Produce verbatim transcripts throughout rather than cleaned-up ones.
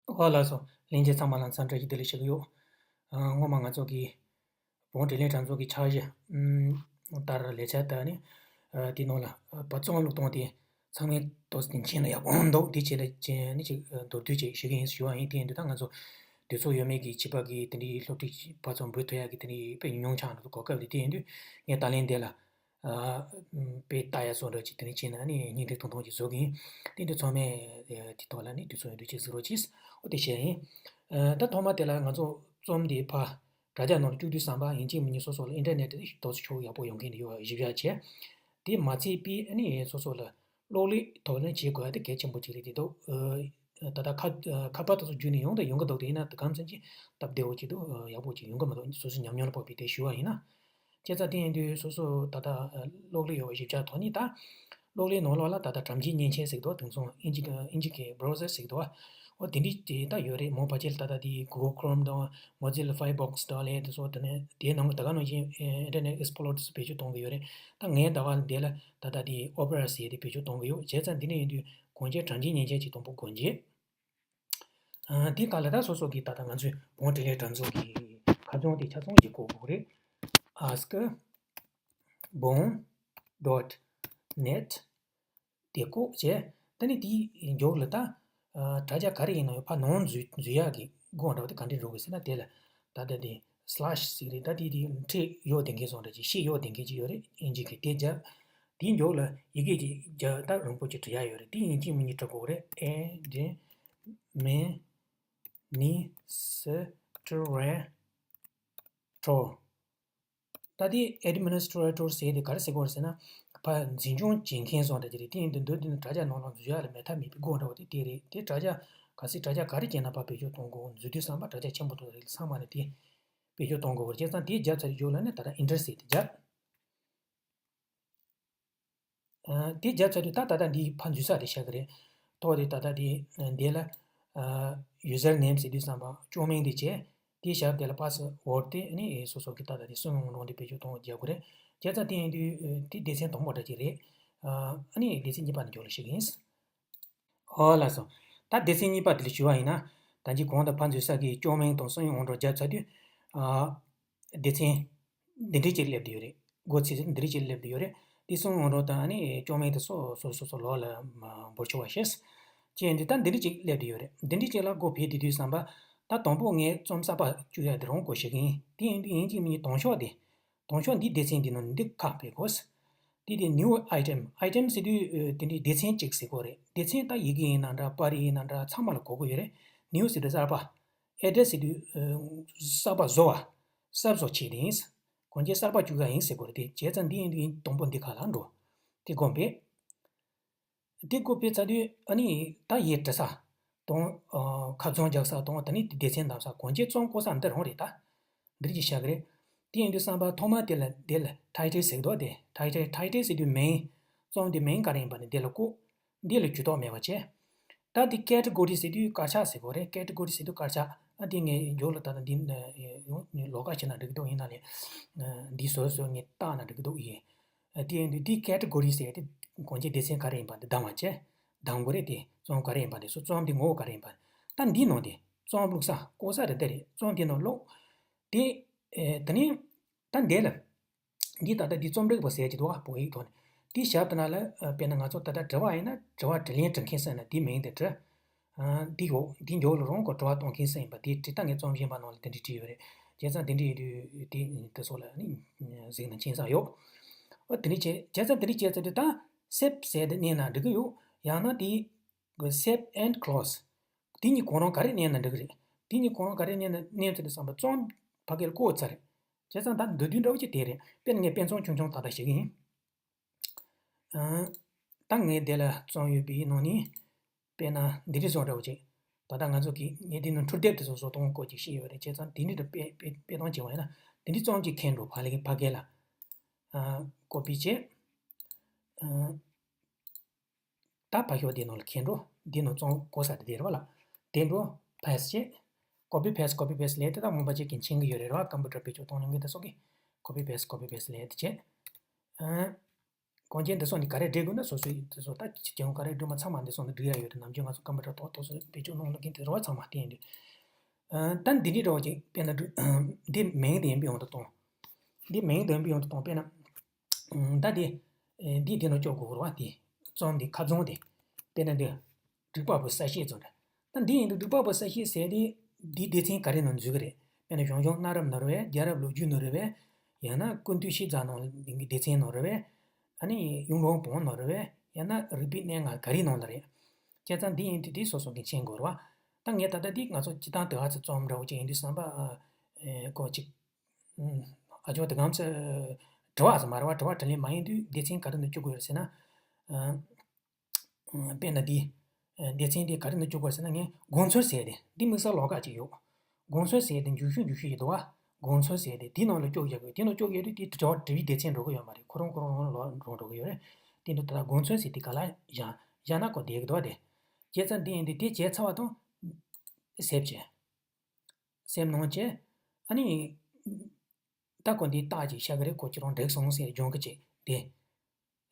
ཨོ་ལགས་སོ། ལྷན་རྒྱས་ཚང་མ་ལ་འཚམས་འདྲི་བཀྲ་ཤིས་བདེ་ལེགས་ཞུ་གི་ཡོད། ཨ། སྔོན་མ་ང་ཚོ་གི་བོན་དྲིན་ལན་གྲངས་ཚོད་ཀྱི་འཆར་གཞི་ཨམ་ལྟར་ལས་འཆར་ལྟར་ནི། ཨ། དེའི་ནང་ལ་ཨ་པར་རྩོམ་ལུགས་སྟོང་དེ་ཚང་མས་ཏོག་ཙམ་མཁྱེན་ན་ཡག་པོ་འདུག་དེ་བྱས་ལ་བྱས་ནི་ཅིག་ཨ་མདོར་བསྡུས་ཅིག་ཞུ་གི་ཡིན་ཞུ་བ་ཡིན། དེ་ཡིན་དུས་ད་ང་ཚོ་དུས་ཚོད་ཡོད་མེད་ཀྱི་བྱིས་པ་གི་དེ་འདྲའི་སློབ་ཁྲིད་པར་རྩོམ་འབུལ་ཐུབ་ཡག་གི་དེ་འདྲའི་དཔེ་ཉུང་ཆགས་འགྲོ་འདུག་གོ་སྐབས་དེ། དེ་ཡིན་དུས་ངས་ད་ལན་འདི་ལ། ཨ། དཔེ་ལྟ་ཡ་སོགས་འདྲ་ཅིག་དེ་འདྲ་བྱས་ན་ནི་སྙིང་རྗེ་ཐུང་ཐུང་ཅིག་བཟོ་གི་ཡིན། དེ་འདྲ་ཚང་མས་ཨ་དེ་ཐོག་ལ་ནི་དུས་ཚོད་ཡོད་དུས་ཅིག་གཟིགས་རོགས་གྱིས། ཨོ་དེ་བཤད་ཡིན། ཨ། ད་ཐོག་མ་དེ་ལ་ང་ཚོ་རྩོམ་འདི་ཕར་དྲ་རྒྱ་ནང་ལ་བཅུག་དུས་ཙམ་པ་ཡིན་གཅིག་མིན་གཉིས་སོ་སོ་ལ་ཨིན་ཊར་ནེཊ་དེ་ཏོག་ཙམ་ཕྱོགས་ཡག་པོ་ཡོང་གི་འདུག་ཡོད་གཞི་བཞག་བྱས། དེ་མ་ཚད་པའི་ཨ་ནི་སོ་སོ་ལ་གློག་ཀླད་ཐོག་ནས་བྱེད་དགོས་ཡ་དེ་གལ་ཆེན་པོ་ཅིག་རེད་དེ་འདུག་ཨ། ད་ལྟ་ཁ་ཨ་ཁ་པར་དེ་ཚོ་བརྒྱུད་ནས་ཡོང་དང་ཡོང་གི་འདུག་དེ་ཡིན་ན་དེ་གང་ཙམ་གྱིས་སྟབས་བདེ་བོ་ཅིག་འདུག་ཨ། ཡག་པོ་ཅིག་ཡོང་གི་མི་འདུག་སོ་སོའི་ཉམས་མྱོང་ལ་དཔག་པའི་དེ་ཞུ་བ་ཡིན་ན། བྱས་ཙང་དེ་ཡིན་དུས་སོ་སོ་ད་ལྟ་ཨ་གློག་ཀླད་ཡོད་པ་གཞི་བཞག་ཐོག་ནས་ད། གློག་ཀླད་ནང་ལོགས་ལ་ད་ལྟ་དྲ་འཇུག་མཉེན་ཆས་ཟེར་གི་འདུག་དེང་སང་ཨིན་ཇི་ཨིན་ཇི་གི་བྷ་རའུ་ཟར་ཟེར་གི་འདུག་ཨོ་དེ་འདྲའི་དེ་ད་ཡོད་རེད། མོ་ཕལ་ཆེར་ད་ལྟ་དེ་Google Chrome་དང་Mozilla Firefox་དང་ལས་དེ་ཚོ་དེ་ནས་དེའི་ནང་གི་ད་ག་ནང་བཞིན་ཨ་Internet Explorer་དེ་ཚོ་བེད་སྤྱོད་གཏོང་གི་ཡོད་རེད། ད་ངས་ད་བར་འདི་ལ་ད་ལྟ་དེ་Opera་ཟེར་དེ་བེད་སྤྱོད་གཏོང་གི་ཡོད། བྱས་ཙང་འདི་འདྲ་ཡིན་དུས་གང་ཅི་དྲ་འཇུག་མཉེན་ཆས་ཅིག་དང་པོ་སྒོ་འབྱེད། ཨ། དེའི་སྐབས་ལ་ད་སོ་སོ་གིས་ད་ལྟ་ང་ཚོའི་བོན་དྲིན་ལན་གྲངས་ཚོད་ཀྱི་ཁ་བྱང་དེ་ཆ་ཚང་ཞིག་བཀོད་དགོས་རེད། ask bon dot net་དེ་བཀོད་བྱས། ད་ནི་དེའི་མཇུག་ལ་ད་ཨ་དྲ་རྒྱ་ག་རེ་ཡིན་ནའང་ཕར་ནང་འཛུལ་འཛུལ་ཡག་གི་སྒོ་འདྲ་བ་དེ་ག་འདྲས་འགྲོ་དགོས་ཟེར་ན། དེ་ལ་ད་ལྟ་དེ་slash་ཟེར་རེད། ད་དེ་དེ་འཕྲེད་གཡོག་དེ་འགའི་བཟོ་འདྲ་ཅིག་ཤད་གཡོག་དེ་འགའི་ཅིག་ཡོད་རེད། ཨིན་ཇི་གི་དེ་བརྒྱབ། དེའི་མཇུག་ལ་ཡི་གེ་ཅིག་བརྒྱབ། ད་རིང་པོ་ཅིག་འབྲི་ཡག་ཡོད་རེད། དེ་ཡིན་གཅིག་མིན་གཉིས་འབྲི་དགོས་རེད། administrator ད་དེ་administrator་ཟེར་དེ་ག་རེ་ཟེར་དགོས་རེད་ཟེར་ན། ཕར་འཛིན་སྐྱོང་བྱེད་མཁན་བཟོ་འདྲ་ཅིག་རེད། དེ་ཡིན་དུས་འདི་འདི་ནི་དྲ་རྒྱ་ནང་ལ་འཛུལ་ཡག་ལ་མེད་ཐབས་མེད་པའི་སྒོ་འདྲ་བ་དེ་དེ་རེད། དེ་དྲ་རྒྱ་གལ་སྲིད་དྲ་རྒྱ་ག་རེ་བྱས་ན་ཕར་བེད་སྤྱོད་གཏོང་དགོས། འཛུལ་དུས་ཙམ་པ་དྲ་རྒྱ་ཆེན་པོ་དེ་ཚོ་རེད། ཚང་མ་ལ་དེ་བེད་སྤྱོད་གཏོང་དགོས་པ་རེད། བྱས་ཙང་དེ་བརྒྱབ་ཚར་དུས་མཇུག་ལ་ནི་ད་ལྟ་enter་ཟེར་དེ་བརྒྱབ། ཨ། དེ་བརྒྱབ་ཚར་དུས་ད་ད་ལྟ་འདི་ཕར་འཛུལ་ས་དེ་ཤར་གི་རེད། ཐོག་དེ་ད་ལྟ་དེ་འདི་ལ་ཨ་user name་ཟེར་དུས་ཙམ་པ་ཅོ་མིང་དེ་བྱས། དེ་ཞབས་དེ་ལ་password་དེ་ནི་སོ་སོ་གི་ད་ལྟ་དེ་གསང་བའི་ངོ་སྤྲོད་དེ་བེད་སྤྱོད་གཏོང་རྒྱག་དགོས་རེད། བྱས་ཙང་དེ་ཡིན་དུས་དེ་སྡེ་ཚན་དང་པོ་འདྲ་ཅིག་རེད། ཨ་ནི་སྡེ་ཚན་གཉིས་པ་ནས་མཇུག་ལ་ཞུ་གི་ཡིན། ཨོ་ལགས་སོ། ད་སྡེ་ཚན་གཉིས་པ་དེ་ལ་ཞུ་བ་ཡིན་ན། ད་གིན་གོང་དུ་ཕར་འཛུལ་ས་གི་ཅོ་མིང་དང་གསང་བའི་ངོ་སྤྲོད་བརྒྱབ་ཚར་དུས། ཨ། སྡེ་ཚན་འདི་འདྲའི་ཅིག་སླེབས་བསྡད་ཡོད་རེད། སྒོ་ཕྱེ་ཚེ་འདི་འདྲའི་ཅིག་སླེབས་བསྡད་ཡོད་རེད། དེ་གསང་བའི་ངོ་སྤྲོད་དང་ནི་ཅོ་མིང་དེ་སོ་སོ་སོ་སོ་ལོགས་ལ་འབུལ་ཆོག་པ་བྱས། ཅེས་འདི་ལྟར་འདི་འདྲའི་ཅིག་སླེབས་བསྡད་ཡོད་རེད། འདི་འདྲའི་ཅིག་ལ་སྒོ་ཕྱེ་བསྡད་དུས་ཙམ་པ། ད་དང་པོ་ངས་རྩོམ་གསར་པ་བཅུག་ཡ་དེ་རང་བཀོད་ཤེས་ཀྱི་ཡིན། དེ་ཡིན་དུས་ཡིན་གཅིག་མིན་གཉིས་དང་ཤོག་དེ། དང་ཤོག་འདི་སྡེ་ཚན་འདི་ནང་འདི་ཁ་ཕྱེ་དགོས། དེ་དེ་new item item་ཟེར་དུས་ཨ་དེ་འདྲའི་སྡེ་ཚན་གཅིག་ཟེར་དགོས་རེད། སྡེ་ཚན་ད་ཡི་གེ་ཡིན་ན་འདྲ། པར་རིས་ཡིན་ན་འདྲ། ཚང་མ་ལ་གོ་གི་ཡོད་རེད། new་ཟེར་དུས་གསར་པ། address་ཟེར་དུས་ཨ་གསར་པ་བཟོ་བ། གསར་བཟོ་བྱས་ཏེ་ཡིན། གང་ཅི་གསར་པ་བཅུག་ཡ་ཡིན་ཟེར་དགོས་རེད། དེ་བྱས་ཙང་འདི་ཡིན་དུས་དང་པོ་འདི་ཁ་ལ་འགྲོ། དེ་སྒོ་ཕྱེ། དེ་སྒོ་ཕྱེ་ཚར་དུས་ཨ་ནི་ད་ཡིག་འབྲི་ས་དང་། ཨ། ཁ་བྱང་རྒྱག་ས་དང་། ད་ནི་སྡེ་ཚན་བདམས་ས། གང་ཅི་རྩོམ་བཀོད་ས་འདི་རང་རེད། ད་འདིར་གྱི་བཞག་གི་རེད། དེ་ཡིན་དུས་ཙམ་པ་ཐོག་མ་དེ་ལ་འདི་ལ་title་ཟེར་གི་འདུག་དེ་title title་ཟེར་དུས་མིང་། རྩོམ་འདི་མིང་ག་རེ་ཡིན་པ་ནི་འདི་ལ་བཀོད། འདི་ལ་ཇུས་གཏོགས་མེད་པ་བྱས། ད་འདི་category་ཟེར་དུས་དཀར་ཆག་ཟེར་དགོས་རེད། category་ཟེར་དུས་དཀར་ཆག་ཨ་དེ་ངས་མཇུག་ལ་ད་ལྟ་འདི་ཡོང་ལོགས་ཀ་བྱས་ན་འགྲིག་གི་འདུག་ཡིན་ན་ལས་འདི་བཟོས་བཟོས་ངས་བཏགས་ན་འགྲིག་གི་འདུག་ཡིན། དེ་ཡིན་དུས་དེ་category་ཟེར་ཏེ་གང་ཅི་སྡེ་ཚན་ག་རེ་ཡིན་པ་འདི་བདམས་པ་བྱས། བདམས་དགོས་རེད་དེ། རྩོམ་ག་རེ་ཡིན་པ་དེ་སོ། རྩོམ་དེ་ངོ་བོ་ག་རེ་ཡིན་པ། ད་འདི་ནང་དེ་རྩོམ་བླུགས་ས་བཀོད་ས་རེད། འདི་རེད། རྩོམ་དེ་ནང་བླུགས། དེ་ཨེ་དེ་ནས་ད་འདི་ལ་འདི་ད་ལྟ་འདི་རྩོམ་རིག་པ་ཟེར་གྱི་འདུག་ཨ། བོད་ཡིག་ཐོག་ནས་དེ་ཞབས་དེ་ན་ལ་ཨ་དཔེར་ན་ང་ཚོ་ད་ལྟ་དྲི་བ་ཡིན་ན་དྲི་བ་དྲིས་ལན་འབྲི་མཁན་ཟེར་ན་དེའི་མིང་དེ་བྲི། ཨ་འདི་འོག་འདི་མཇུག་ལ་རང་གི་དྲི་བ་གཏོང་མཁན་ཟེར་ཡིན་པ་དེ་བྲིས། ད་ངས་རྩོམ་གཞན་པ་ནང་ལ་དེ་འདྲས་བྲིས་ཡོད་རེད། བྱས་ཙང་དེ་འདྲས་ཡིན་དུས་དེ་དེ་ཚོ་ལ་ནི་གཟིགས་ན་མཁྱེན་ས་ཡོད། ཨོ་དེ་འདྲས་བྱས། བྱས་ཙང་དེ་འདྲས་བྱས་ཚར་དུས་ད་save་ཟེར་དེ་མནན་ན་འགྲིག་གི་ཡོད། ཡང་ན་དེ་save and close་དེ་གཉིས་གང་རུང་ག་རེ་མནན་ན་འགྲིག་གི་རེད། དེ་གཉིས་གང་རུང་ག་རེ་མནན་ན། མནན་ཚར་དུས་ཙམ་པ་རྩོམ་ཕ་གིར་བཀོད་ཚར་རེད། བྱས་ཙང་ད་མདོར་བསྡུས་འདྲ་བོ་ཅིག་དེ་རེད། དཔེར་ན་ངས་དཔེ་མཚོན་ཆུང་ཆུང་ཏག་ཏག་བཤད་ཀྱི་ཡིན། ཨ། ད་ངས་འདི་ལ་རྩོམ་ཡོད་པའི་ནང་ནས་དཔེར་ན་འདི་འདྲ་བཟོ་འདྲ་བོ་ཅིག་ད་ལྟ་ང་ཚོ་གིས་ངས་འདི་ནང་འཕྲུལ་དེབ་དེ་ཚོ་བཟོ་སྟངས་སྐོར་ཅིག་ཤེས་ཡོད་རེད། བྱས་ཙང་འདི་འདྲ་དཔེ་དཔེ་དཔེ་སྟངས་བྱས་པ་ཡིན་ན་འདི་འདྲའི་རྩོམ་ཅིག་འཁྱེར་འགྲོ། ཕ་ལེ་ཕ་གི་ལ། ཨ། ཀོ་པི་བྱས། ཨ། ད་ཕ་ཤོག་འདི་ནང་ལ་འཁྱེར་འགྲོ། འདི་ནང་རྩོམ་བཀོད་ས་དེ་འདི་རེད་བ་ལ། དེ་འགྲོ། paste་བྱས། copy paste copy paste་ལས་དེ་ད་མོ་པ་ཅིག་གིས་མཁྱེན་གི་ཡོད་རེད་ར། ཀམ་པུ་ཊར་བེད་སྤྱོད་གཏོང་མྱོང་མཁན་དེ་ཚོ་གིས་copy paste copy paste་ལས་དེ་བྱས། ཨ། གོང་ཆེན་འདི་སོགས་ནི་ག་རེ་འབྲི་དགོས་ན་སོ་སོའི་དེ་སོགས་ད་ཁྱེད་རང་ག་རེ་འབྲི་མ་ཚང་མ་འདི་སོགས་ནི་འབྲི་ཡ་ཡོད་རེད། ནམ་རྒྱུན་ང་ཚོ་ཀམ་པུ་ཊར་ཐོག་ཐོག་སོ་བེད་སྤྱོད་གནང་ལ་མཁན་དེ་རེ་བ་ཚང་མ་བསྟན་ཡོད་འདུག་ཨ། ད་འདི་འདྲའི་འདྲ་བོ་ཅིག་དཔེར་ན་འབྲི་འདི་མིང་དེ་ཡིན་པའི་དབང་དུ་གཏོང་། འདི་མིང་དེ་ཡིན་པའི་དབང་དུ་གཏོང་། དཔེར་ན། ད་འདི། འདི་འདི་ནང་སྐྱོར་དགོས་རེད་བ། འདི་རྩོམ་འདི་ཁ་རྩོམ་དེ། དཔེར་ན་འདི། འབྲུག་པ་པོའི་གསལ་བཤད་ཚོ་རེད། ད་འདི་ཡིན་དུས་འབྲུག་པ་པོའི་གསལ་བཤད་ཟེར་དེ་འདིའི་སྡེ་ཚན་ག་རེ་ནང་འཛུལ་གི་རེད། དཔེར་ན་གཞུང་གཞུང་གནའ་རབས་ནང་རེད་བས། རྒྱལ་རབས་ལོ་རྒྱུས་ནང་རེད་བས། ཡང་ན་ཀུན་བཏུས་ཤེས་བྱ་ནང་གི་སྡེ་ཚན་ནང་རེད་བས། ཨ་ནི་གཡུང་དྲུང་བོན་ནང་རེད་བས། ཡང་ན་རིག་པའི་གནས་ལྔ་ག་རེའི་ནང་ལ་རེད། བྱས་ཙང་འདི་ཡིན་དུས་དེ་སོ་སོ་གི་མཁྱེན་དགོས་རེད་བ། ད་ངས་ད་ལྟ་འདི་ང་ཚོ་སྤྱི་བཏང་དེ་ཧ་ཚོད་རྩོམ་འདྲ་བོ་ཅིག་ཡིན་དུས་བསམ་པ། ཨ། ཁོ་ཅིག་ཨ་ཅོ་དེ་གམ་ཚོད། དྲི་བ་ཟེར་མ་རེད་བ། དྲི་བ་དྲིས་ལན་མ་ཡིན་དུས་སྡེ་ཚན་ག་རེ་ནང་བཅུག་དགོས་རེད་ཟེར་ན། ཨ། དཔེར་ན་འདི། སྡེ་ཚན་འདི་ག་རེ་ནང་བཅུག་དགོས་ཟེར་ན། ངས་དགོངས་ཚུལ་ཟེར་ཏེ་འདི་དམིགས་བསལ་ལོགས་ཀ་ཅིག་ཡོད། དགོངས་ཚུལ་ཟེར་ཏེ་འཇུག་ཤུགས་འཇུག་ཤུགས་ཡོད་དོ་བ། དགོངས་ཚུལ་ཟེར་ཏེ་འདི་ནང་ལ་བཅུག་བཞག་དགོས། འདི་ནང་བཅུག་ཡོད་དུས་དེ་དྲི་བ་དྲི་བའི་སྡེ་ཚན་འགྲོ་གི་ཡོད་མ་རེད། ཁོ་རང་ཁོ་རང་རང་ལ་འགྲོ་འགྲོ་གི་ཡོད་རེད། དེ་འདྲ་ད་ལྟ་དགོངས་ཚུལ་ཟེར་དེ་ག་ལ་བཞག་བཞག་ན་ཁོ་བསྡད་ཀྱི་འདུག་བ། དེ་བྱས་ཙང་འདི་ཡིན་དུས་དེ་བྱས་ཚར་བ་དང་། སེབ་བྱས། སེབ་གནང་བྱས། ཨ་ནི། ད་ཁོ་འདི་རྟགས་ཅིག་ཤར་གི་རེད། ཁོ་ཁྱེད་རང་འགྲིག་སོང་ཟེར་སྦྱོང་གི་ཅིག་དེ།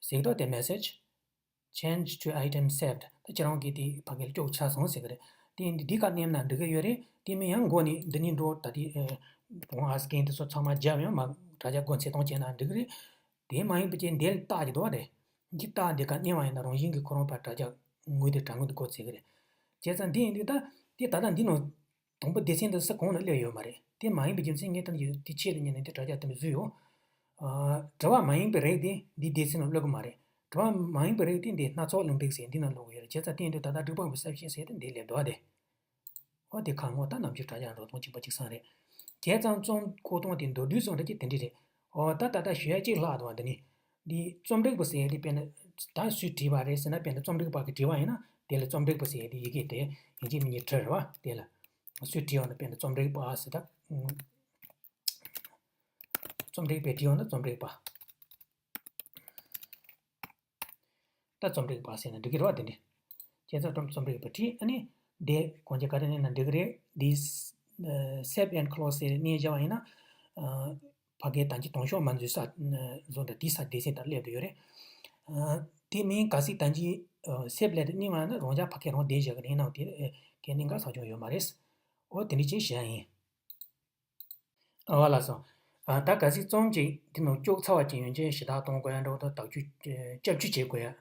གཟིགས་རོགས་དེ། message change to item saved། ད་ཁྱེད་རང་གིས་དེ་ཕ་གིར་སྐྱོར་ཚར་སོང་ཟེར་གི་རེད། དེ་ཡིན་དུས་འདི་ག་མནན་ན་འགྲིག་གི་ཡོད་རེད། དེ་མིན་ཡང་མགོ་ནས་འདི་ནས་འགྲོ། ད་དེ་ཨ། བོང་ཨ་སི་ཀན་དེ་ཚོ་ཚང་མ་བརྒྱབ་ཡང་མ་དྲ་རྒྱ་སྒོ་འཚེར་གཏོང་བྱས་ན་འགྲིག་གི་རེད། དེ་མ་ཡིན་པ་ཅན་འདི་ལ་རྟགས་ཀྱི་འདུག་བ། དེ་འདི་རྟགས་འདི་ག་མནན་པ་ཡིན་ན་རང་བཞིན་གྱིས་ཁོ་རང་ཕར་དྲ་རྒྱ་ངོས་དེ་དྲ་ངོས་དེ་སྒོ་འཚེར་གི་རེད། བྱས་ཙང་འདི་ཡིན་དུས་ད་དེ་ད་ལྟ་འདི་ནང་དང་པོ་སྡེ་ཚན་འདི་སུ་གང་ལ་སླེབས་ཡོད་མ་རེད། དེ་མ་ཡིན་པའི་རྒྱུ་མཚན་ངས་ད་ནི་དེ་ཆེད་དུ་ཉན་ནས་དེ་དྲ་རྒྱ་དེ་འདྲ་བཟོས་ཡོད། ཨ། དྲི་བ་མ་ཡིན་པའི་རིགས་དེ་འདི་སྡེ་ཚན་ནང་བླུག་གི་མ་རེད། དྲི་བ་མ་ཡིན་པའི་རིགས་དེ་འདི་སྣ་ཚོགས་གླེང་སྟེགས་ཟེར་འདི་ནང་བླུག་གི་ཡོད་རེད། བྱས་ཙང་དེ་འདྲ་ད་ལྟ་འབྲུག་པ་པོའི་གསལ་བཤད་ཟེར་དེ་འདི་སླེབས་འདུག་བ། དེ། ཨོ་དེ་ཁ་ངོ་ད་ནམ་རྒྱུན་དྲ་རྒྱ་འགྲོ་སྟངས་གཅིག་པ་གཅིག་རྐྱང་རེད། བྱས་ཙང་རྩོམ་བཀོད་སྟངས་དེ་མདོར་བསྡུས་ཙམ་རེ་ཅིག་དེ་འདྲ་རེད། ཨོ་ད་ད་ལྟ་ཞུ་ཡ་གཅིག་ལྷག་འདུག་བ། འདི་ནི། འདི་རྩོམ་སྒྲིག་པ་ཟེར་ཡ་དེ་དཔེར་ན། ད་སུས་བྲིས་པ་རེད་ཟེར་ན། དཔེར་ན་རྩོམ་སྒྲིག་པ་གིས་བྲིས་པ་ཡིན་ན་དེ་ལ་རྩོམ་སྒྲིག་པ་ཟེར་ཡ་དེ་ཡི་གེ་དེ་ཡིན་གཅིག་མིན་གཅིག་བྲིས་རེད་བ། དེ་ལ་སུས་བྲིས་པ་ན་དཔེར་ན་རྩོམ་སྒྲིག་པ་ཟེར་ད། རྩོམ་སྒྲིག་པས་བྲིས་པ་ན་རྩོམ་སྒྲིག་པ། ད་རྩོམ་སྒྲིག་པ་ཟེར་ན་འགྲིག་གི་རེད་བ། དེ་འདྲ། བྱས་ཙང་རྩོམ་རྩོམ་སྒྲིག་པ་བྲིས། ཨ་ནི་དེ་གོང་ཆེ་ག་རེ་ནས་ན་འགྲིག་གི་རེད། འདི་save and close ཟེར་ནས་བཞག་པ་ཡིན་ན། ཨ། ཕ་གིའི་ད་གིན་དང་ཤོག་མ་འཛུལ་ས་བཟོ་འདྲ་དེ་ས་སྡེ་ཚན་ལྟར་སླེབས་བསྡད་ཡོད་རེད། ཨ། དེ་མིན་གལ་སྲིད་ད་གིན་save ལབ་དེ་གནོན་པ་ན་རང་འཇགས་ཕ་གིར་རང་བསྡད་བཞག་གི་རེད། ཡིན་ནའང་དེ་གའི་གནད་འགག་ཆེ་ཆུང་ཡོད་མ་རེད། འོ་དེ་འདྲ་ཅིག་བྱས་ཡིན། ཨ་བ་ལགས་སོ། ཨ། ད་གལ་སྲིད་རྩོམ་ཅིག་དེ་ནང་བཅུག་ཚར་བ་ཅིག་ཡོན་ཆབ་ཞུ་དག་གཏོང་དགོས་ཡ་འདྲ་བོ་དང་དག་བཅུག་བཅོས་བསྒྱུར་བྱེད་དགོས་ཡ།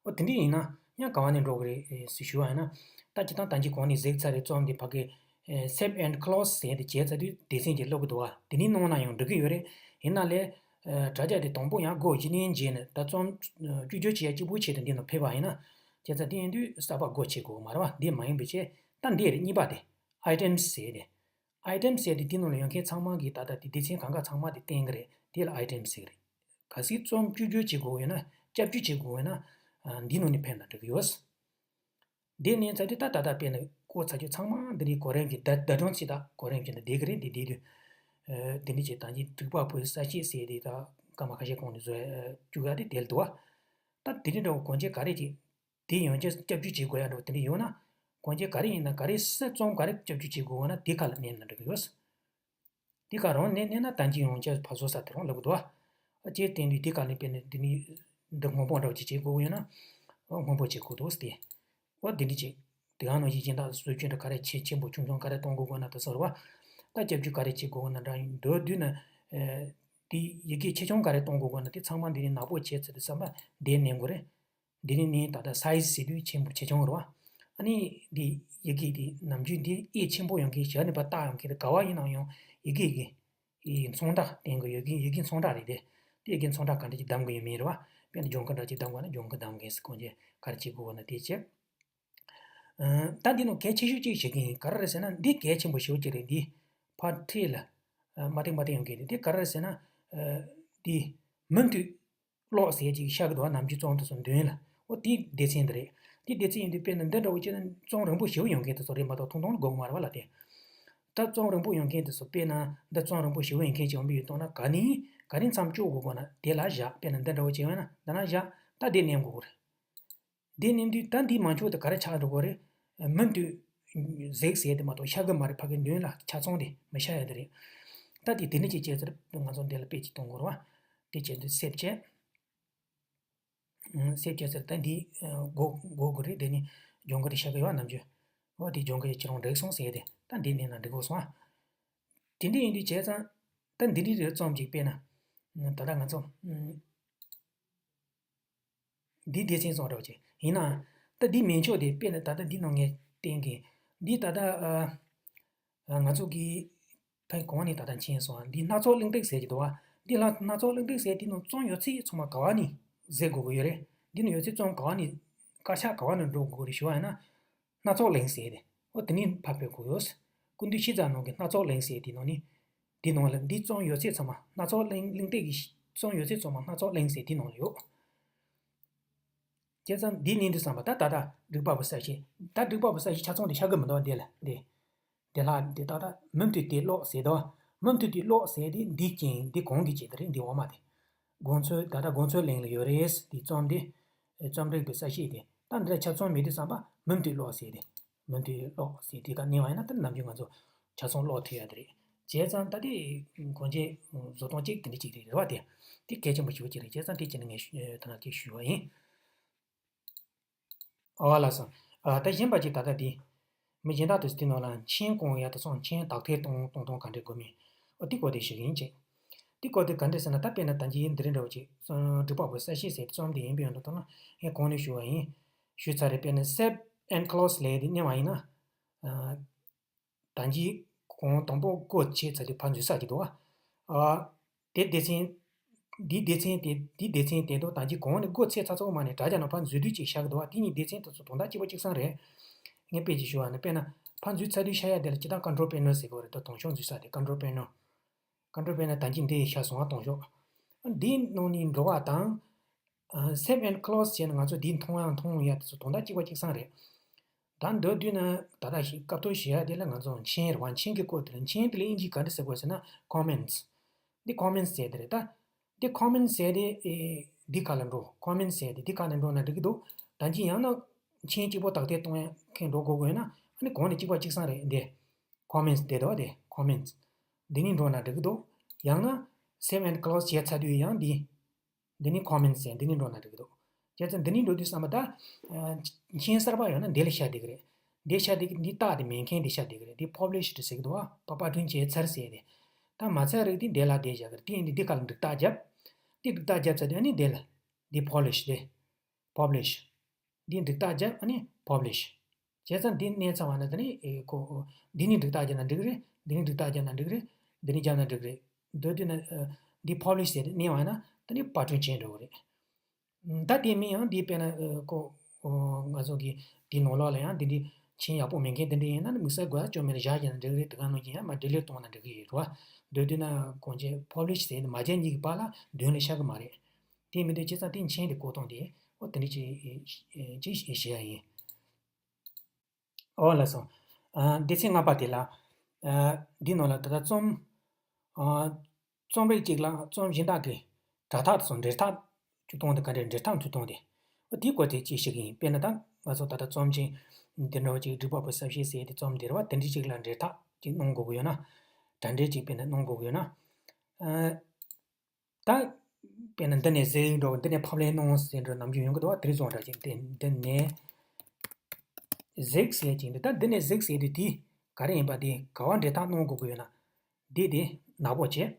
འོ་དེ་འདྲ་ཡིན་ན་ཡང་ག་བ་ནས་འགྲོ་གི་རེད་ཟེར་ཞུ་བ་ཡིན་ན། ད་སྤྱིར་བཏང་ད་གིན་གོང་ནས་གཟིགས་ཚར་རེད། རྩོམ་དེ་ཕ་གི་save and close ཟེར་དེ་བྱས་ཚར་དུས་སྡེ་ཚན་གྱི་བླུག་གི་འདུག་བ། དེ་ནས་གནང་ན་ཡང་འགྲིག་གི་ཡོད་རེད། ཡིན་ན་ལས། ཨ། དྲ་རྒྱ་དེ་དང་པོ་ཡང་སྒོ་གཞི་ནས་འབྱེད་ནས་ད་རྩོམ་བཅོས་བསྒྱུར་བྱེད་ཡ་གཅིག་པུ་ཆེད་དུ་འདི་ནང་ཕེབས་པ་ཡིན་ན། བྱས་ཙང་དེ་ཡིན་དུས་གསར་པ་སྒོ་ཕྱེ་དགོས་མ་རེད་བ། འདི་མ་ཡིན་པའི་ཆེད་ད་འདི་རེད། གཉིས་པ་དེ་items ཟེར་དེ། items ཟེར་དེ་དེ་ནང་ལ་ཡོད་མཁན་ཚང་མ་གི་ད་ལྟ་དེ་སྡེ་ཚན་གང་ག་ཚང་མ་དེ་བསྟན་གི་རེད། དེ་ལ་items ཟེར་གི་རེད། གལ་སྲིད་རྩོམ་བཅོས་བསྒྱུར་བྱེད་དགོས་ཡོད་ན། བསྐྱར་བཅོས་བྱེད་དགོས་ཡོད་ན། ཨ། འདི་ནང་ནས་ཕེབས་ན་འགྲིག་གི་ཡོད། འདི་ནས་ཚར་དུས་ད་ད་ལྟ་དཔེར་ན་བཀོད་ཚར་རྒྱུ་ཚང་མ་འདི་ནས་གོ་རིམ་གྱི་བརྡ་བརྡ་སྒྲོམ་ཅིག་ད་གོ་རིམ་གྱི་འདི་བསྡད་གི་རེད། འདི་བསྡད་དུས། ཨ། འདི་ནས་ཅིག་ད་གིན་འབྲུག་པ་པོའི་གསལ་བཤད་ཟེར་དེ་ད་སྐར་མ་ཁ་ཤས་གོང་ནས་བཟོ་ཡ་བཅུག་ཡ་དེ་དེ་ལ་འདུག་བ། ད་དེ་འདྲ་འདྲ་བོ་གོང་ཆེ་ག་རེ་ཅིག་དེ་ཡང་བསྐྱར་བསྐྱར་བཅོས་བྱེད་དགོས་ཡ་འདྲ་བོ་དེ་འདྲ་ཡོད་ན། གོང་ཆེ་ག་རེ་ཡིན་ན་ག་རེ་སུ་རྩོམ་ག་རེ་བསྐྱར་བཅོས་བྱེད་དགོས་ན་དེ་ཁ་ལ་མནན་ན་འགྲིག་གི་ཡོད། དེ་ཁ་རང་མནན་མནན་ན་ད་གིན་ཡང་བསྐྱར་ཕར་བཟོ་ས་དེ་རང་ལབ་གི་འདུག་ཨ། ཅེས་བསྟན་དུས་དེ་ཁ་ལ་དཔེར་ན་འདི་ནི་འདི་སྔོན་པོ་འདྲ་བོ་ཅིག་བྱེད་དགོས་ཀྱི་ཡོད་ན། སྔོན་པོ་བྱེད་དགོས་འདུག་སྟེ། འོ་འདི་འདྲ་ཅིག་དེ་ག་ནང་བཞིན་སྦྱིན་བདག་བཟོ་བཅོས་འདྲ་ག་རེ་ཆེ་ཆེན་པོ་ཆུང་ཆུང་ག་རེ་གཏོང་དགོས་དགོས་ན་དེ་ཚོ་རེད་བ། ད་བསྐྱར་བཅོས་ག་རེ་བྱེད་དགོས་དགོས་ན་འདྲ་ཡིན་མདོར་བསྡུས་ན། ཨ། དེ་ཡི་གེ་ཆེ་ཆུང་ག་རེ་གཏོང་དགོས་དགོས་ན་དེ་ཚང་མ་འདི་ནི་ནག་པོ་བྱས་ཚར་དུས་ཙམ་པ་འདི་མནན་དགོས་རེད། འདི་ནི་ནི་ད་ལྟ་size ཟེར་དུས་ཆེན་པོ་ཆེ་ཆུང་རེད་བ། ཨ་ནི་འདི་ཡི་གེ་འདི་ནམ་རྒྱུན་འདི་ཨེ་ཆེན་པོ་ཡོང་མཁན་ཞབས་ནས་ཕར་བཏགས་ཡོང་མཁན་དེ་ག་བ་ཡིན་ནའང་ཡང་ཡི་གེ་གི་ཨེ་མཚོན་རྟགས་བསྟན་དགོས། ཡི་གེ་ཡི་གེ་མཚོན་རྟགས་རེད་དེ། དེ་ཡི་གེ་མཚོན་རྟགས་ག་འདྲ་ཅིག་གདམ་དགོས་ཡོད་མེད་རེད་བ། དཔེར་ན་ལྗང་ཁུ་འདྲ་ཅིག་གདམ་དགོས་ན་ལྗང་ཁུ་གདམ་མཁན་ཟེར། གོང་ཆེ་ག་རེ་བྱེད་དགོས་ན་དེ་བྱེད། ཨ། ད་འདི་ནང་གལ་ཆེ་ཤོས་གཅིག་བཤད་ཀྱི་ཡིན། ག་རེ་རེད་ཟེར་ན་འདི་གལ་ཆེན་པོ་ཞེ་པོ་ཅིག་རེད། འདི་ཕར་འཕྲེད་ལ། ཨ། མ་བཏེག་མ་བཏེག་ཡོང་མཁན་རེད། འདི་ག་རེ་རེད་ཟེར་ན། ཨ། འདི་མུ་མཐུད་ཀློག་ཟེར་ཅིག་ཤར་གི་འདུག་བ། ནམ་རྒྱུན་རྩོམ་དེ་ཚོ་མདུན་ལ། འོ་དེ་སྡེ་ཚན་འདི་རེད། དེ་སྡེ་ཚན་ཡིན་དུས་དཔེར་ན་འདི་འདྲ་བོ་བྱས་ན་རྩོམ་རིང་པོ་ཞེ་པོ་ཡོང་མཁན་དེ་ཚོ་རེད་མ་གཏོགས་ཐུང་ཐུང་ལ་དགོས་ཀྱི་མ་རེད་བ་ལ། དེ་ད་རྩོམ་རིང་པོ་ཡོང་མཁན་དེ་ཚོ་དཔེར་ན་འདི་རྩོམ་རིང་པོ་ཞེ་པོ་ཡོང་མཁན་ཅིག་ཡོང་གི་ཡོད་མདོག་ན་ག་ནས་ག་རེ་མཚམས་གཅོག་དགོས་དགོས་ན་དེ་ལ་བཞག་དཔེར་ན་འདི་འདྲ་བོ་བྱས་པ་ན་འདི་ན་བཞག་ད་དེ་མནན་དགོས་རེད། དེ་མནན་དུས་ད་འདི་མ་འཆོག་དེ་ག་རེ་ཆགས་འགྲོ་གི་རེད། མུ་མཐུད་གཟིགས་ཟེར་དེ་མ་གཏོགས་ཤར་གི་མ་རེད། ཕ་གི་མདུན་ལ་ཆ་ཚང་དེ་མི་ཤར་ཡ་དེ་རེད། ད་དེ་དེ་ནས་ཅིག་བྱས་ཚར་ང་ཚོ་འདི་ལ་དཔེ་ཅིག་གཏོང་དགོས་རེད་བ། དེ་བྱས་དུས་སེབ་བྱས། སེབ་བྱས་ཚར། ད་འདི་འགོ་འགོ་དགོས་རེད། དེ་ནི་སྦྱོང་གི་རེད་ཤག་གི་ཡོད་ནམ་རྒྱུན། འོ་དེ་སྦྱོང་གི་ཁྱེད་རང་འགྲིག་སོང་ཟེར་ཏེ། ད་འདི་ནས་ན་འགྲིག་གོ་སོང་ཨ། དེ་འདྲ་ཡིན་དུས་བྱས་ཙང་། ད་འདི་འདྲའི་རེད་རྩོམ་ཅིག་དཔེར་ན། ད་ལྟ་ང་ཚོ་འདི་སྡེ་ཚན་བཟོ་འདྲ་བ་ཅིག་ཡིན་ནའང་། ད་འདི་མིན་ཆོག་དེ་དཔེར་ན་ད་ལྟ་འདི་ནང་ངས་བསྟན་གི། འདི་ད་ལྟ་ཨ། ང་ཚོ་གི་ཕན་གོང་ནས་ད་ལྟ་མཁྱེན་སོང་། འདི་སྣ་ཚོགས་གླེང་སྟེགས་ཟེར་གྱི་འདུག་བ། འདི་ལ་སྣ་ཚོགས་གླེང་སྟེགས་ཟེར་དེ་ནང་རྩོམ་ཡོད་ཚད་ཚང་མ་ག་བ་ནས་བཟོ་དགོས་ཀྱི་ཡོད་རེད། འདི་ནང་ཡོད་ཚད་རྩོམ་ག་བ་ནས། དཀར་ཆག་ག་བ་ནས་འགྲོ་དགོས་ཀྱི་རེད་ཞུ་བ་ཡིན་ན། སྣ་ཚོགས་གླེང་ཟེར་དེ། འོ་དེ་ནས་ཕར་སྤེལ་དགོས་ཡོད། ཀུན་བཏུས་ཤེས་བྱ་ནང་གི་སྣ་ཚོགས་གླེང་ཟེར་དེ་ནང་ནས། དེ་ནང་ལ་འདི་རྩོམ་ཡོད་ཚད་ཚང་མ་སྣ་ཚོགས་གླེང་གླེང་སྟེགས་ཀྱི་རྩོམ་ཡོད་ཚད་ཚང་མ་སྣ་ཚོགས་གླེང་ཟེར་དེ་ནང་ལ་ཡོད། བྱས་ཙང་འདི་ནས་འདི་བསམ་པ་ད་ད་ལྟ་འགྲིག་པ་པོ་གསལ་བཤད། ད་འགྲིག་པ་པོ་གསལ་བཤད་ཆ་ཚང་དེ་ཤར་གི་མི་འདུག་འདི་ལ་འདི། དེ་ལ་འདི་ད་ལྟ་མུ་མཐུད་དེ་ཀློག་ཟེར་དོ། མུ་མཐུད་དེ་ཀློག་ཟེར་དེ་འདི་རྐྱེན་འདི་གོང་གི་ཆེད་དུ་རེད། འདི་འོག་མ་དེ། དགོངས་ཚུལ་ད་ལྟ་དགོངས་ཚུལ་གླེང་ལ་ཡོད་རེད། དེ་རྩོམ་དེ། རྩོམ་རིག་པའི་གསལ་བཤད་དེ། ད་འདི་ལ་ཆ་ཚང་མེད་དུས་བསམ་པ་མུ་མཐུད་ཀློག་ཟེར་དེ། མུ་མཐུད་ཀློག་ཟེར་དེ་ག་གནས་པ་ཡིན་ན་ད་ནམ་རྒྱུན་ང་ཚོ་ཆ་ཚང་ཀློག་ཐུབ་ཡ་དེ་རེད། བྱས་ཙང་ད་དེ་གོང་ཆེན་བཟོ་སྟངས་གཅིག་དེ་འདྲ་གཅིག་རེད། རེད་བ་དེ། དེ་གལ་ཆེན་པོ་ཞེ་པོ་ཅིག་རེད། བྱས་ཙང་དེ་བྱས་ནས་ངས་ཞུ་ད་ནང་གཅིག་ཞུས་པ་ཡིན། ཨོ་ལགས་སོ། ཨ་ད་གཞན་པ་ཅིག་ད་ལྟ་འདི། མི་གཞན་དག་དུས་དེ་ནང་ལ་མཆན་བཀང་ཡ་དེ་སོང་མཆན་དག་ཐེར་གཏོང་གཏོང་སྟངས་ག་འདྲས་དགོས་མིན། ཨོ་དེ་སྐོར་དེ་ཞུ་གི་ཡིན་ཅིག་དེ་སྐོར་དེ་ག་འདྲས་ཟེར་ན། ད་དཔེར་ན་ད་གིན་འདི་རིང་འདྲ་བོ་ཅིག་རྩོམ་འབྲི་པ་པོ་གསལ་བཤད་ཟེར་རྩོམ་དེ་ཡིན་པའི་ཡོང་དུ་བཏང་ན། ངས་གོང་ནས་ཞུ་བ་ཡིན། ཞུས་ཚར་རེད། དཔེར་ན་save and close ལབ་དེ་མནན་པ་ཡིན་ན། ཨ། ད་གིན་གོང་དང་པོ་འགོ་བྱས་ཚར་དུས་ཕར་འཛུལ་ས་ཅིག་འདུག་བ། ཨ། དེ་སྡེ་ཚན། འདིའི་སྡེ་ཚན་དེ། འདིའི་སྡེ་ཚན་དེ་དང་ད་གིན་གོང་ནས་འགོ་ཚུགས་ཚར་ཚར་བ་མ་ནས་དྲ་རྒྱ་ནང་ཕར་འཛུལ་དུས་ཅིག་ཤར་གི་འདུག་བ། དེ་གཉིས་སྡེ་ཚན་དེ་ཚོ་དོན་དག་གཅིག་པ་གཅིག་རྐྱང་རེད། ངས་དཔེ་ཅིག་ཞུ་བ་ན། དཔེར་ན་ཕར་འཛུལ་ཚར་དུས་ཤར་ཡ་དེ་ལ་སྤྱིར་བཏང་control panel ཟེར་གི་རེད། ད་དང་ཤོག་འཛུལ་ས་དེ་control panel། control panel ད་གིན་འདི་ཤར་སོང་བ། དང་ཤོག་འདིའི་ནང་ནས་འགྲོ་བ་དང་། ཨ། save and close བྱས་ན་ང་ཚོ་འདི་མཐོང་ཡ་མཐོང་ཡ་དེ་ཚོ་དོན་དག་གཅིག་པ་གཅིག་རྐྱང་རེད། ད་མདོར་བསྡུས་ན་ད་ལྟ་ཞིག་སྐབས་ཐོག་ཞུ་ཡ་དེ་ལ་ང་ཚོ་མཆན་རེད་བ། མཆན་གྱི་སྐོར་དེ་ལ། མཆན་དེ་ལ་དབྱིན་ཇིའི་ག་འདྲ་ཟེར་དགོས་ཟེར་ན་comments། འདི་comments ཟེར་དེ་རེད་ད། འདི་comments ཟེར་དེ། ཨེ། འདི་ཁ་ལ་འགྲོ། comments ཟེར་དེ་འདི་ཁ་ལ་འགྲོ་ན་འགྲིག་གི་འདུག་ད་གིན་ཡང་ན་མཆན་གཅིག་པོ་དག་ཐེར་གཏོང་ཡ་མཁན་འགྲོ་དགོས་དགོས་ན། ཨ་ནི་གོང་ནས་གཅིག་པ་གཅིག་རྐྱང་རེད། འདི་comments དེ་འདུག་བ། དེ་comments། འདི་ནས་འགྲོ་ན་འགྲིག་གི་འདུག་ཡང་ན་save and close བྱས་ཚར་དུས་ཡང་འདི། འདི་ནི་comments ཟེར། འདི་ནི་འགྲོ་ན་འགྲིག་གི་འདུག་བྱས་ཙང་འདི་ནི་འགྲོ་དུས་བསམ་པ་ད། ཨ། མཆན་གསར་པ་ཡོང་ན་འདི་ལ་ཤར་བསྡད་ཀྱི་རེད། འདི་ཤར་བསྡད་ཀྱི། འདི་རྟགས་དེ་མེད་མཁན་འདི་ཤར་བསྡད་ཀྱི་རེད། འདི་published ཟེར་གྱི་འདུག་བ། པ་པར་སྐྲུན་བྱས་ཚར་ཟེར་དེ། ད་མ་ཚར་རིགས་འདི་འདི་ལ་བསྡད་བཞག་གི་རེད། དེ་ཡིན་དུས་འདི་ཁ་ལ་འགྲིག་རྟགས་བརྒྱབ། འདི་འགྲིག་རྟགས་བརྒྱབ་ཚར་དུས་ཨ་ནི་འདི་ལ། འདི་publish དེ། publish། འདི་འགྲིག་རྟགས་བརྒྱབ། ཨ་ནི་publish། བྱས་ཙང་འདི་མནན་ཚར་བ་ན་ད་ནི། ཨེ། ཁོ། འདི་ནི་འགྲིག་རྟགས་བརྒྱབ་ན་འགྲིག་རེད། འདི་ནི་འགྲིག་རྟགས་བརྒྱབ་ན་འགྲིག་རེད། འདི་ནི་བརྒྱབ་ན་འགྲིག་རེད། མདོར་བསྡུས་ན། ཨ། འདི་publish ཟེར་ནས་མནན་པ་ཡིན་ན་ད་ནི་པར་སྐྲུན་བྱས་འགྲོ་གི་རེད། ད་དེ་མིན་ཡང་འདི་དཔེར་ན། ཨ། ཁོ། ཨོ། ང་ཚོ་གི་འདི་ནང་ལོགས་ལ་ཡང་འདི་འདྲའི་མཆན་ཡག་པོ་མེད་མཁན་དེ་འདྲ་ཡིན་ན་ནི་དམིགས་བསལ་དགོས་ཡ་ཅང་མེད་ལ་བཞག་བཞག་ན་འགྲིག་གི་རེད། དེ་ག་ནང་བཞིན་ཡང་མར་delete གཏོང་ན་འགྲིག་གི་རེད་བ། མདོར་བསྡུས་ན་གོང་ཆེ་publish ཟེར་ནས་མ་བརྒྱབ་གཉིས་ཀྱི་བར་ལ་མདུན་ལ་ཤར་གི་མ་རེད། དེ་མི་འདུག་བྱས་ཙང་དེ་མཆན་དེ་བཀོད་སྟངས་དེ། ཨོ། དེ་འདྲ་ཅིག་ཅིག་ཞུ་ཡ་ཡིན། ཨོ་ལགས་སོ། ཨ། སྡེ་ཚན་ལྔ་པ་དེ་ལ། ཨ། འདི་ནང་ལ་ད་ལྟ་རྩོམ། ཨ། རྩོམ་རིག་ཅིག་ལ་རྩོམ་གཞན་དག་གི་སྒྲ་ཐག་སོགས། འབྲེལ་ཐག་བཙུགས་སྟངས་དེ་ག་འདྲས། འབྲེལ་ཐག་བཙུགས་སྟངས་དེ། ཨོ། དེའི་སྐོར་དེ་ཅིག་ཞུ་གི་ཡིན། དཔེར་ན་ད་ང་ཚོ་ད་ལྟ་རྩོམ་ཅིག་འདི་འདྲ་བ་ཅིག་འགྲིག་པ་པོ་གསལ་བཤད་ཟེར་དེ་རྩོམ་འདི་རེད་བ། དེ་འདྲ་ཅིག་ལ་འབྲེལ་ཐག་ཅིག་གནང་དགོས་ཀྱི་ཡོད་ན། སྒྲ་འབྲེལ་ཅིག་དཔེར་ན་གནང་དགོས་ཀྱི་ཡོད་ན། ཨ། ད་དཔེར་ན་འདི་ནས་གཟིགས་འགྲོ། འདི་ནས་ཕབ་ལེན་གནང་ཟེར་འགྲོ་ནམ་རྒྱུན་ཡོང་གི་འདུག་བ། དེ་རིང་བཟོ་འདྲ་ཅིག་དེ། འདི་ནས་གཟིགས་ཟེར་ཅིག་འདི། ད་འདི་ནས་གཟིགས་ཟེར་དུས་དེ་ག་རེ་ཡིན་པ། དེ་ག་བ་འབྲེལ་ཐག་གནང་དགོས་ཀྱི་ཡོད་ན། འདི་དེ་ནག་པོ་བྱས།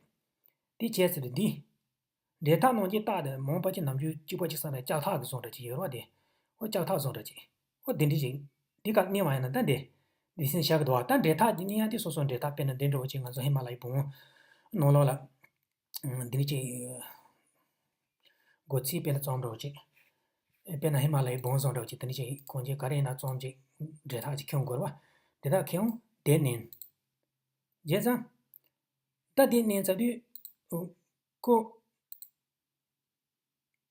དེ་བྱས་ཚར་དུས་འདི་འབྲེལ་ཐག་གནང་གི་རྟགས་དེ་མང་པོ་ཅིག་ནམ་རྒྱུན་གཅིག་པ་གཅིག་རྐྱང་རེད། ལྕགས་ཐག་གི་བཟོ་འདྲ་ཅིག་ཡོད་རེད་བ། དེ། ཨོ། ལྕགས་ཐག་བཟོ་འདྲ་ཅིག་ཨོ། དེ་འདྲ་ཅིག་འདི་ག་མནན་པ་ཡིན་ན་ད་འདི་འདི་སེམས་ཤར་གི་འདུག་བ། ད་འབྲེལ་ཐག་གི་མནན་ཡ་དེ་སོ་སོ་འབྲེལ་ཐག། དཔེར་ན་འདི་འདྲ་བོ་ཅིག་ང་ཚོ་ཧི་མ་ལ་ཡའི་བོང་ནང་ལོགས་ལ། འདི་འདྲ་ཅིག་སྒོ་ཕྱེ། དཔེར་ན་རྩོམ་འདྲ་བོ་ཅིག་དཔེར་ན་ཧི་མ་ལ་ཡའི་བོང་བཟོ་འདྲ་བོ་ཅིག་དེ་འདྲ་ཅིག་གང་ཅི་ག་རེ་ཡིན་ན་རྩོམ་ཅིག་འབྲེལ་ཐག་ཅིག་འཁྱོངས་དགོས་རེད་བ། འབྲེལ་ཐག་འཁྱོངས། དེ་མནན། བྱས་ཙང་ད་དེ་མནན་ཚར་དུས། ཨོ། ཁོ།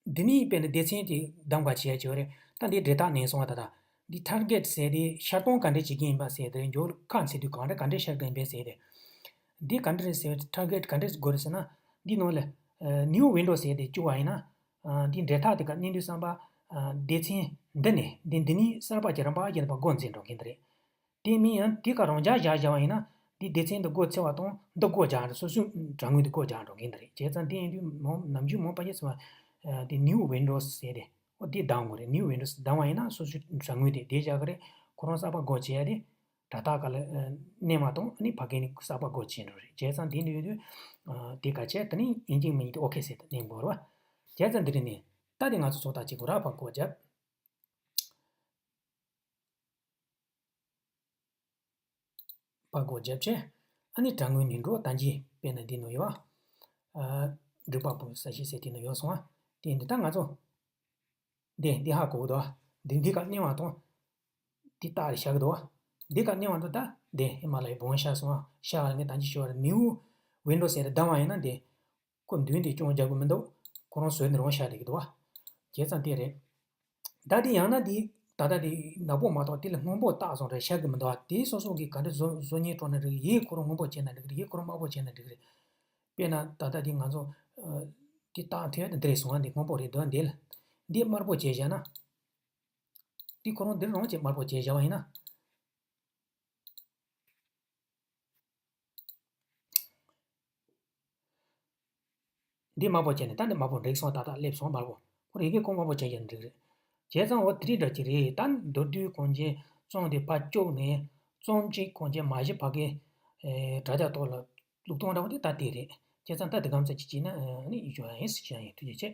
འདི་ནི་དཔེར་ན་སྡེ་ཚན་དེ་གདམ་ག་བྱེད་ཡ་བྱེད་པ་རེད། ད་འདི་འབྲེལ་ཐག་མནན་སོང་བ། ད་ད་འདི་target ཟེར་དེ་ཤར་གཏོང་ག་འདྲས་བྱེད་ཀྱི་ཡིན་པ་ཟེར་དེ། མགྱོགས་ཁ་འཚིག་དུས་གང་འདྲ་ག་འདྲས་ཤར་གྱི་ཡིན་པས་ཟེར་དེ། འདི་ག་འདྲས་ཟེར། target ག་འདྲས་དགོས་རེད་ཟེར་ན། འདི་ནང་ལ་new window ཟེར་དེ་བཅུག་པ་ཡིན་ན། འདི་འབྲེལ་ཐག་དེ་ག་མནན་དུས་བསམ་པ། སྡེ་ཚན་འདི་ནས་འདི་འདི་ནི་གསར་པ་ཅིག་རིམ་པ་བཞིན་པ་འགོ་འཛིན་འགྲོ་གི་འདི་རེད། དེ་མིན་ཡང་དེ་ག་རང་འཇགས་བཞག་བཞག་པ་ཡིན་ན། དེ་སྡེ་ཚན་འདི་སྒོ་ཕྱེ་བ་དང་འདི་སྒོ་རྒྱག་འགྲོ། སོ་སོའི་དྲ་ངོས་འདི་སྒོ་རྒྱག་འགྲོ་གི་འདི་རེད། བྱས་ཙང་དེ་ཡིན་དུས་མང་ནམ་རྒྱུན་མང་པ་ཡིན་ཙང་། དེ་new window ཟེར་དེ། དེ་ལྡང་དགོས་རེད། New Windows ལྡང་བ་ཡིན་ན་སོ་སོའི་དྲ་ངོས་དེ་དེ་བཞག་གི་རེད། ཁོ་རང་གསར་པ་སྒོ་ཕྱེ་ཡ་དེ་དྲ་ཐག་ག་ལ་མནན་པ་དང་ཨ་ནི་ཕ་གི་ནས་གསར་པ་སྒོ་ཕྱེ་འགྲོ་རེད། བྱས་ཙང་དེ་འདྲ་ཡོད་དུས་དེ་ག་བྱས་དེ་ནས་ཡིན་གཅིག་མིན་གཅིག་དེ་ཨོ་ཁེ་ཟེར་དེ་མནན་དགོས་རེད་བ། བྱས་ཙང་འདི་རེད་ནས་ད་དེ་ང་ཚོ་ཚོགས་ཐག་གཅིག་དགོས་ར། ཕར་སྒོ་བརྒྱབ། ཕར་སྒོ་བརྒྱབ་བྱས། ཨ་ནི་དྲ་ངོས་ནས་འགྲོ། ད་གིན་དཔེར་ན་འདི་ནང་ཡོད་བ། ཨ། འབྲུག་པ་པོ་གསལ་བཤད་ཟེར་དེ་ནང་ཡོད་སོང་བ། དེ་འདི་ད་ང་ཚོ། འདི་འདི་ཧ་གོ་གི་འདུག་བ། འདི་འདི་ག་མནན་པ་དང་། འདི་ཏག་རེ་ཤར་གི་འདུག་བ། འདི་ག་མནན་པ་དང་ད་འདི་ཧི་མ་ལ་ཡའི་བོན་ཤར་སོང་བ། ཤར་བ་ལ་ངས་ད་གིན་ཞུས་པ་རེད། New Windows ཟེར་ལྡང་བ་ཡིན་ན་འདི། ཁོ་མདུན་དེ་ཅུང་རྒྱག་གི་མི་འདུག་ཁོ་རང་བཟོས་ནས་རང་ཤར་བསྡད་ཀྱི་འདུག་བ། བྱས་ཙང་དེ་རེད། ད་དེ་ཡང་ན་དེ་ད་ལྟ་དེ་ནག་པོ་མ་གཏོགས་དེ་ལ་སྔོན་པོ་བཏགས་སོང་རེད། ཤར་གྱི་མི་འདུག་བ། དེ་སོ་སོ་གིས་ག་འདྲ་བཟོ་བཟོ་སྙིང་བྲོ་ན་འགྲིག་གི། ཡིན་གོ་རང་སྔོན་པོ་བྱས་ན་འགྲིག་གི་རེད། ཡིན་གོ་རང་དམར་པོ་བྱས་ན་འགྲིག་གི་རེད། དཔེར་ན་ད་ལྟ་དེ་ང་ཚོ་དེ་བཏགས་ཐུབ་ཡ་དེ་འདི་རེད་སོང་བ། འདི་སྔོན་པོ་རེད་འདུག་བ། འདི་ལ་འདི་དམར་པོ་བྱས་བཞག་ན། འདི་ཁོ་རང་འདིར་རང་བྱས་དམར་པོ་བྱས་བཞག་པ་ཡིན་ན། འདི་དམར་པོ་བྱས་ནས་ད་འདི་དམར་པོ་འགྲིག་སོང་། ཏག་ཏག་སླེབས་སོང་དམར་པོ། ཁོ་རང་ཡི་གེ་ཁོ་དམར་པོ་བྱས་ཀྱང་འགྲིག་རེད། བྱས་ཙང་འོ་དེ་རིགས་འདྲ་ཅིག་རེད། ད་མདོར་བསྡུས་གོང་ཆེན་རྩོམ་དེ་ཕར་བཅུག་ནས་རྩོམ་གཅིག་གོང་ཆེན་མ་གཞི་ཕ་གིའི་དྲ་རྒྱ་ཐོག་ལ་བླུག་སྟངས་འདྲ་བོ་དེ་ད་དེ་རེད། བྱས་ཙང་ད་དེ་གམ་ཚ་ཅིག་བྱས་ན་ནི་ཡིད་སྐྱོ་ཡ་ཡིན་ཟེར་བྱས་ཡིན། ཐུགས་རྗེ་ཆེ།